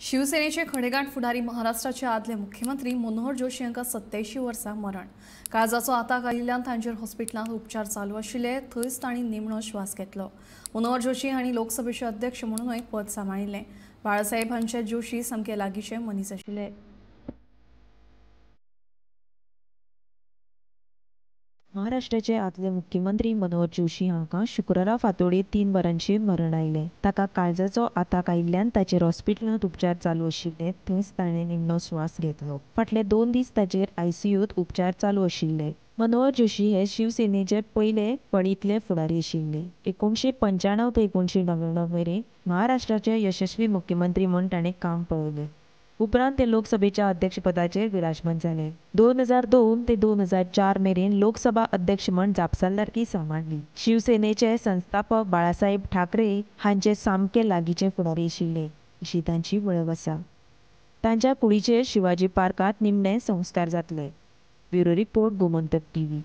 शिवसेनेचे खडेगांठ फुडारी महाराष्ट्राचे आदले मुख्यमंत्री मनोहर जोशी हांकां 87 वर्सां मरण. काळजाचो आताक आयिल्ल्यान तांचेर हॉस्पिटलांत उपचार चालू आशिल्ले, थंयच तांणी निमणो श्वास घेतलो. मनोहर जोशी हांणी लोकसभेचे अध्यक्ष म्हणूनय पद सांबाळिल्लें. बाळासाहेब हांचे जोशी सामके लागींचे मनीस आशिल्ले. महाराष्ट्राचे आदले मुख्यमंत्री मनोहर जोशी हांकां शुक्रारा फांतोडेर 3 वरांचेर मरण आयलें. ताका काळजाचो आताक आयिल्ल्यान ताचेर हॉस्पिटलांत उपचार चालू आशिल्ले, थंयच ताणें निमणो श्वास घेतलो. फाटले 2 दीस ताचेर आयसीयूंत उपचार चालू आशिल्ले. मनोहर जोशी हे शिवसेनेचे पयले फळींतले फुडारी आशिल्ले. 1995 ते 1999 मेरेन महाराष्ट्राचे यशस्वी मुख्यमंत्री म्हूण ताणें काम पळयलें. उपरांत ते लोकसभेच्या अध्यक्षपदाचेर विराजमान जाले. 2002 ते 2004 मेरेन लोकसभा अध्यक्ष म्हूण जापसालदारकी सांबाळ्ळी. शिवसेनेचे संस्थापक बाळासाहेब ठाकरे हांचे सामके लागींचे फुडारी आशिल्ले अशी तांची वळख आसा. तांच्या कुडीचेर शिवाजी पार्कांत निमणे संस्कार जातले. Bureau report, Gomantak TV.